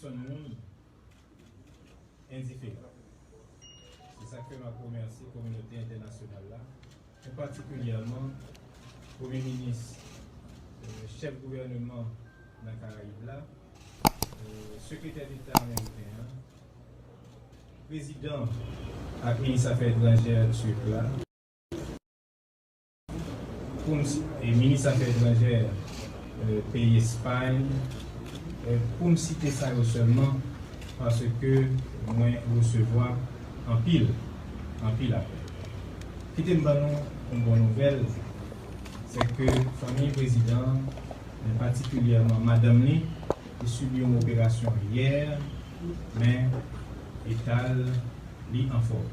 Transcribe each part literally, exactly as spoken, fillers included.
Pèsòn moun endiferan. Se sa k fè m ap remèsye kominote entènasyonal la, e patikilyèman Premye Minis, euh, chèf gouvèneman nan Karayib la, euh, Sekretè Deta ameriken an, Prezidan ak Minis Afè Etranjè Tirk la, pou m si-, e Minis Afè Etranjè, euh, peyi Espay, euh, pou m site sa yo sèlman, paske mwen resevwa anpil, anpil apèl. Kite m ban nou yon bon nouvèl, se ke fanmi prezidan an, men patikilyèman madanm li, te sibi yon operasyon yè, men eta l, li anfòm.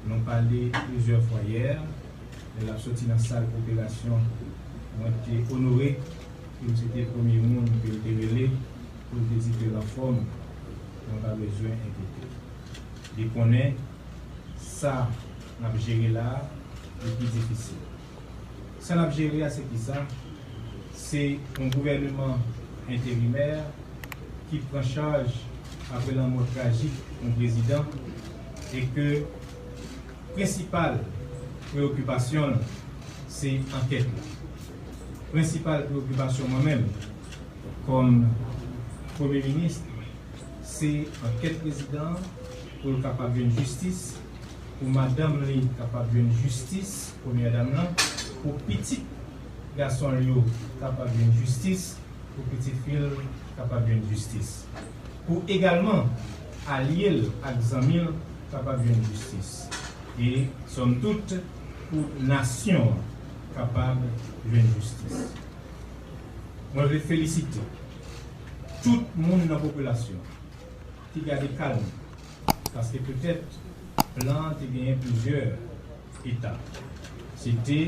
Nou pale plizyè fwa yè, lè l ap soti nan sal operasyon, mwen te onore ke l se te premye moun ke l te rele pou l te di ke l anfòm, mwen pa bezwen enkyete. Li konnen sa n ap jere la a, li pi difisil. Sa n ap jere a, se kisa? Se yon gouvèneman enterimè ki pran chaj apre lanmò trajik yon prezidan e ke prensipal preyokipasyon l se ankèt la. Prensipal preyokipasyon mwen menm, kòm Premye Minis, se ankèt prezidan an pou l kapab jwenn jistis, pou madanm li kapab jwenn jistis, premyè dam lan, pou pitit gason l yo kapab jwenn jistis, pou pitit fi l kapab jwenn jistis, pou egalman alye l ak zanmi l kapab jwenn jistis, e sòm tout pou nasyon an kapab jwenn jistis. Mwen vle felisite tout moun nan popilasyon ki gade ka l, paske petèt plan an te genyen plizyè etap. Se te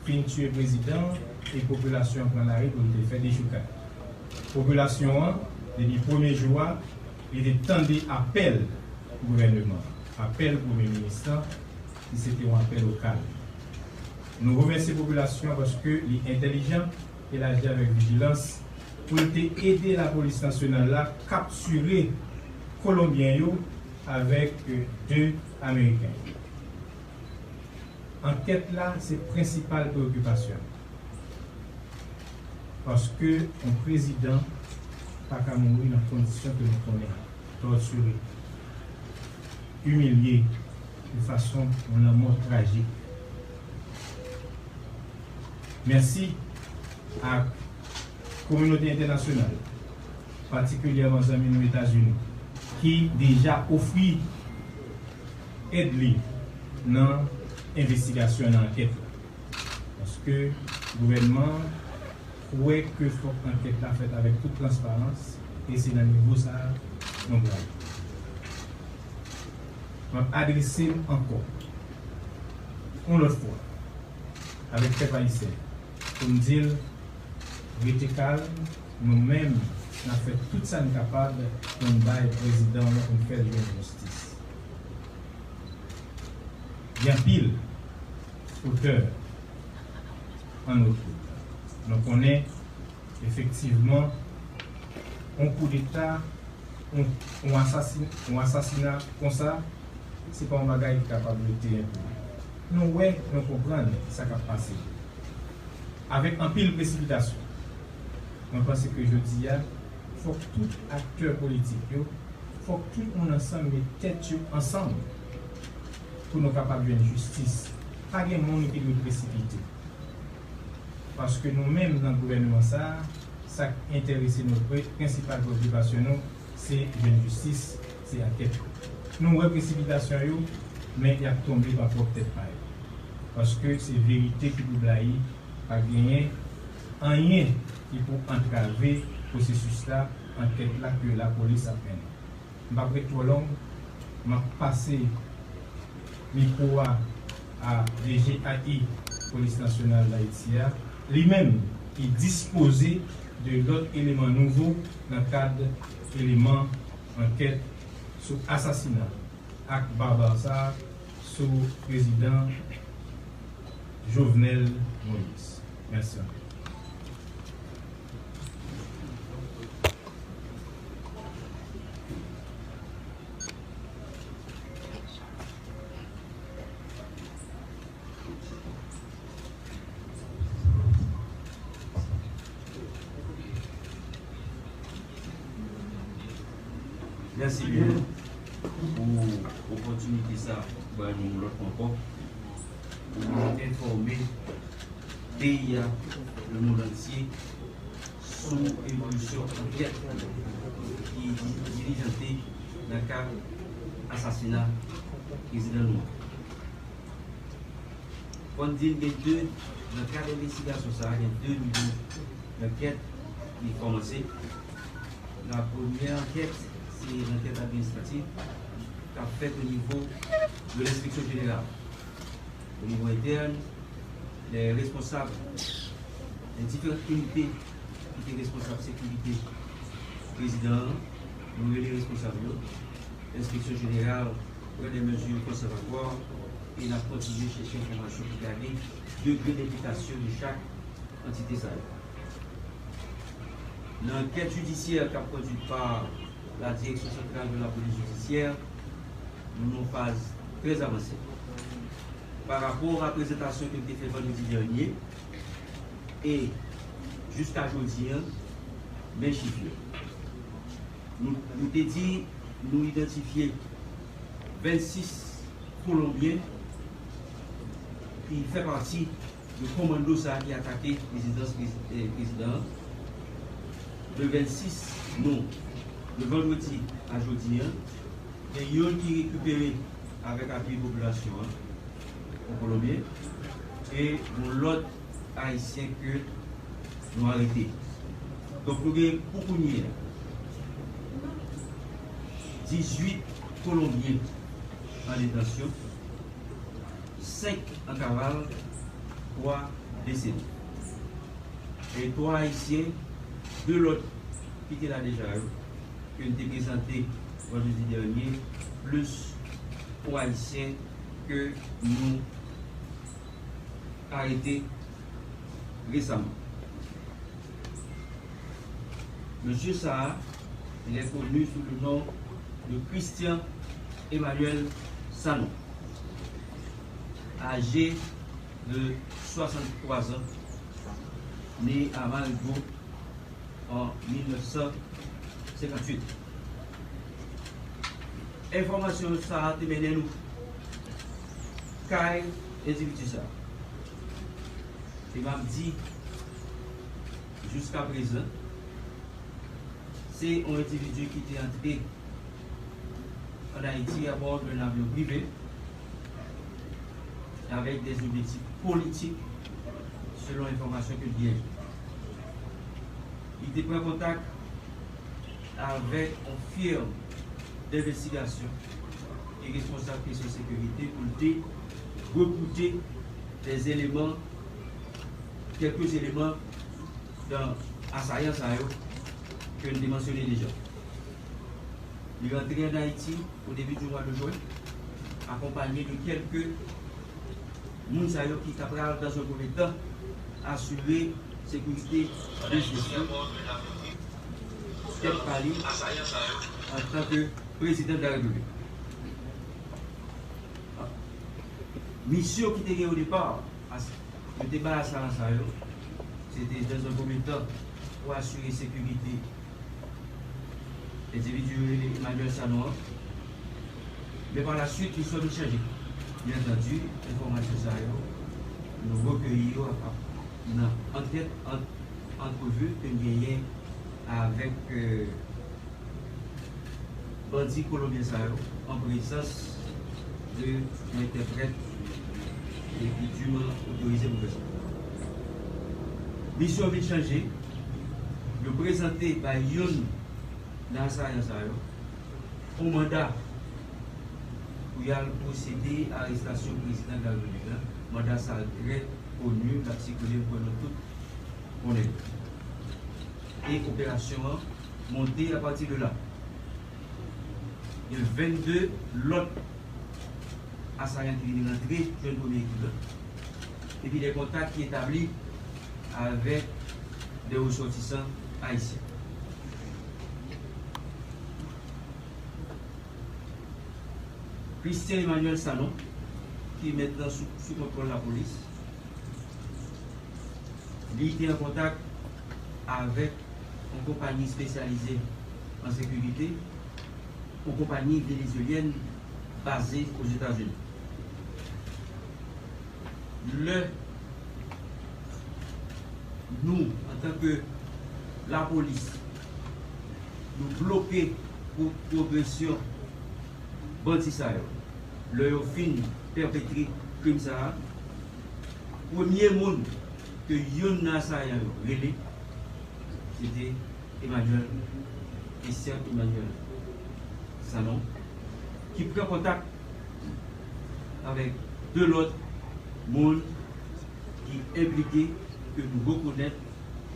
fin tiye prezidan e popilasyon an pran lari pou l te fè dechoukay. Popilasyon an, depi premye jou a, li te tande apèl gouvèneman an, apèl premye minis lan, ki se te yon apèl o kalm. Nou remèsye popilasyon an paske li entèlijan e l aji avèk vijilans pou l te ede lapolis nasyonal la kaptire Kolonbyen yo avèk de Ameriken. Ankèt la se prensipal preyokipasyon. Paske yon prezidan pa ka mouri nan kondisyon ke nou konnen, tòtire, imilye de fason yon lanmò trajik. Mèsi ak kominote entènasyonal, patikilyèman zanmi nou Etazini, ki deja ofri èd li nan envestigasyon, nan ankèt la. Paske gouvènman an kwè ke fòk ankèt la fèt avèk tout transparans, e se nan nivo sa a nou prale. M ap adrese m ankò, yon lòt fwa, avèk pèp ayisyen, pou m di l, rete kalm, nou menm, n ap fè tout sa n kapab pou n bay prezidan an, pou n fè l jwenn jistis. Gen anpil otè an nou tou. Nou konnen, efektivman, yon koudeta, yon, yon asasin-, yon asasina konsa, se pa yon bagay ki kapab rete enpini. Nou wè, nou konprann sa k ap pase. Avèk anpil presipitasyon, mwen panse ke jodi a, fòk tout aktè politik yo, fòk tout moun ansanm met tèt yo ansanm pou nou kapab jwenn jistis. Pa gen moun ki dwe presipite. Paske nou menm nan gouvènman sa a, sa k enterese nou, pre-, prensipal preokipasyon nou, se jwenn jistis, se ankèt. Nou wè presipitasyon yo, men y ap tonbe pa pwòp tèt pa yo. Paske se verite ki pou blayi, pa genyen anyen ki pou antrave pwosesis la, ankèt la ke lapolis ap mennen. M p ap ret twò long, m ap pase mikwo a a D G A I Polis Nasyonal Dayiti a, li menm ki dispoze de lòt eleman nouvo nan kad eleman ankèt sou asasina ak baba sa a sou prezidan Jovenel Moïse. Mèsi anpil. Mèsi byen pou opòtinite sa ou bay nou yon lòt fwa ankò pou nou enfòme peyi a, lemonn antye, sou evolisyon ankèt ki di- dilijante nan ka asasina prezidan nou an. Fò n di n gen de, nan kad envestigasyon sa a, gen de nivo ankèt ki kòmanse. La premyè ankèt, se lankèt administratif k ap fèt o nivo de lenspeksyon jeneral. O nivo entèn, lè responsab, lè diferan inite ki te responsab sekirite prezidan an, nou rele responsab yo. Lenspeksyon jeneral pran de mezi konsèvatwa e n ap kontinye chèche enfòmasyon pou gade degre enplikasyon de chak antite sa yo. Nan ankèt jidisyè k ap kondui pa la Direction Centrale de la Police Judiciaire, nou nan yon faz trè avanse. Pa rapò a prezantasyon ke m te fè vandredi dènye, e jiska jodi a, men chif yo. Nou, nou te di nou idantifye vennsis Kolonbyen ki fè pati de komando sa a ki atake rezidans prezi- eh, prezidan an. De vennsis nou, de vandredi a jodi a, gen youn ki rekipere avèk apui popilasyon an, yon Kolonbyen, e yon lòt Ayisyen ke nou arete. Donk, nou gen pou kounye a dizuit Kolonbyen an detansyon, senk an kaval, twa desede. E twa Ayisyen, de lòt ki te la deja yo, ke n te prezante vandredi dènye, plis yon Ayisyen ke nou arete resaman. Mesye sa a, il est connu sous le nom de Christian Emmanuel Sanon, âgé de soixante-trois ans, né à Marigot en mil neuf cent cinquante-huit. Enfòmasyon sa a te mennen nou kay endividi sa a. E m ap di, jiska prezan, se yon endividi ki te antre ann Ayiti abò d'un avion privé avec des objectifs politiques, selon enfòmasyon ke l genyen. Li te pran kontak avèk yon firm denvestigasyon ki responsab kesyon sekirite pou l te rekwoute des éléments, quelques éléments dans asayan sa yo ke n te mansyone deja. Li rantre ann Ayiti au début du mois de juin, accompagné de quelques moun sa yo ki ta pral, dans un premier temps, asire sekirite de chèf li, tèt pa li, antanke prezidan de la Repiblik. Misyon ki te gen o depa, as- yo te bay asayan sa yo, se te, dans un premier temps, pou asire sekirite endividi yo rele Emmanuel Sanon an. Men pa la suite, istwa vin chanje. Byen antandi, enfòmasyon sa yo, nou rekeyi yo a- a- nan ankèt, an- antrevi ke n genyen avèk, euh, bandi kolonbyen sa yo, an prezans de yon entèprèt ki diman otorize pou fè sa. Misyon vin chanje, yo prezante bay youn nan asayan sa yo yon manda pou y al pwosede arestasyon prezidan de la Repiblik la. Manda sa a trè koni, l ap sikile, m kwè nou tout konnen. E operasyon an monte apati de la. Gen vennde lòt asayan ki vin rantre jwenn premye ekip la. Epi de kontak ki etabli avèk de resòtisan ayisyen. Christian Emmanuel Sanon, ki mentnan sou, sou kontwòl lapolis, li te an kontak avèk yon konpayi espesyalize an sekirite yon konpayi venezuelyèn baze Ozetazini. Lè nou, antanke lapolis, nou bloke pro-, pwogresyon bandi sa yo, lè yo fin pèpetre krim sa a, premye moun ke youn nan asayan yo rele, se te Emmanuel, Christian Emmanuel Sanon, ki pran kontak avèk de lòt moun ki enplike, ke nou rekonèt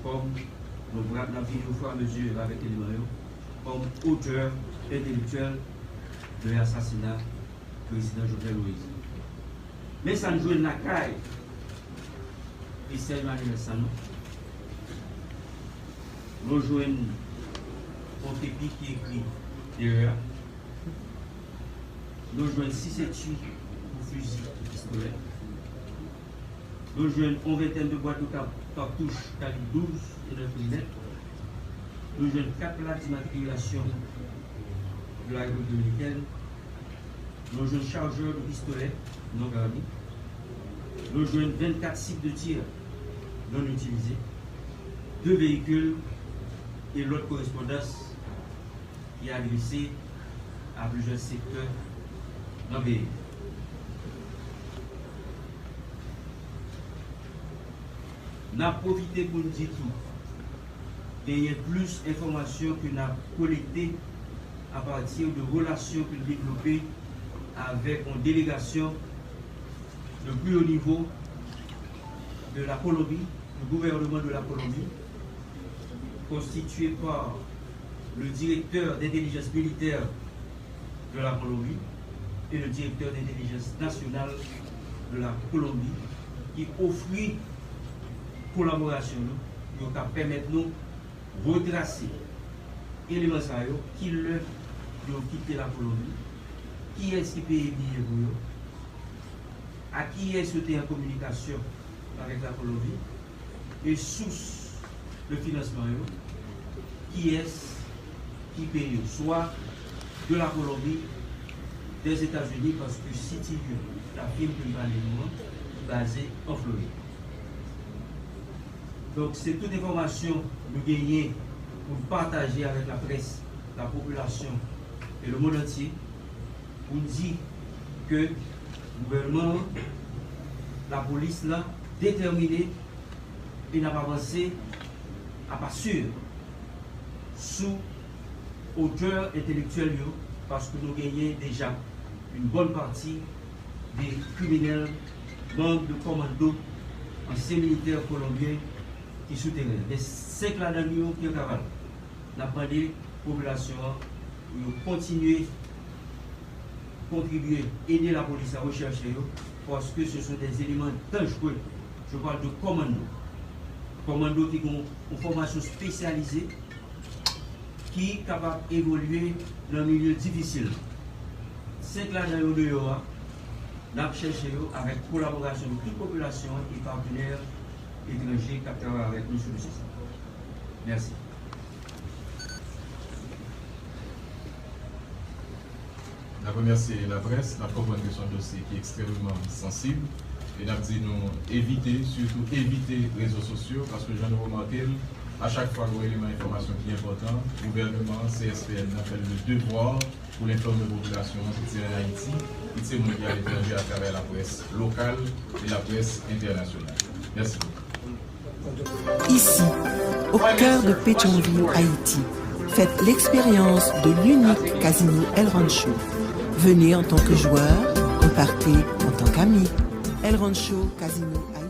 kòm, nou va, n ap vini oframezi avèk eleman yo, kòm otè entelektyèl de asasina prezidan Jovenel Moïse. Men sa n jwenn lakay Christian Emmanuel Sanon. Nou jwenn yon kepi ki ekri Terreur. Nou jwenn sis etui pou fizi pistolè. Nou jwenn yon ventèn de bwat de ka-, katouch kalib douz e nèf milimèt. Nou jwenn kat plak dimatrikilasyon de la Repiblik Dominikèn. Nou jwenn chajè de pistolè non garni. Nou jwenn vennkat sik de tir non itilize, de veyikil e lòt korespondans ki adrese a plizyè sektè nan peyi. N ap pwofite pou n di tou, genyen plis enfòmasyon ke n ap kolekte apati de relasyon ke n devlope avèk yon delegasyon de plus haut niveau de la Colombie, du gouvernement de la Colombie, constitué par le directeur d'intelligence militaire de la Colombie et le directeur d'intelligence nationale de la Colombie, ki ofri kolaborasyon nou, yo ka pèmèt nou retrase eleman sa yo, ki lè yo kite la Kolonbi, kiyès ki peye biye pou yo, a kiyès yo te an kominikasyon avèk la Kolonbi, e sous de finansman yo, kiyès ki peye yo, swa de la Kolonbi, dèzetazini, paske C T U, la firm ke m pale nou an, ki baze an Florid. Donk, se tout enfòmasyon nou genyen pou n pataje avèk laprès, lapopilasyon e lemonn antye, pou n di ke gouvènman an, lapolis la detèmine e n ap avanse apa si sou otè entelektyèl yo, paske nou genyen deja yon bòn pati de kriminèl, manm de kòmando, ansyen militè kolonbyen ki sou teren. Gen senk ladan yo ki an kaval. N ap mande popilasyon an pou yo kontinye kontribye, ede lapolis la rechèche yo, paske se sont des éléments dangereux. Je parle de kòmando. Kòmando ki gen yon fòmasyon espesyalize, ki kapab evolye nan milye difisil. Senk ladan yo deyò a, n ap chèche yo avèk kolaborasyon de tout popilasyon an e patenè etranje k ap travay avèk nou sou dosye sa. Mèsi. N ap remèsye laprès, n ap konprann ke se yon dosye ki ekstrèmeman sansib, e n ap di nou evite, sitou evite rezo sosyo, paske jan nou remake l, a chak fwa gen yon eleman enfòmasyon ki enpòtan, gouvènman an, C S P N nan fè le devwa pou l enfòme popilasyon an ki tire ann Ayiti, ki tire moun ki aletranje atravè laprès lokal e laprès entènasyonal. Mèsi bokou. Ici, au cœur de Pétion-Ville, Haïti, faites l'expérience de l'unique casino El Rancho. Venez en tant que joueur, repartez en tant qu'ami. El Rancho Casino Haïti.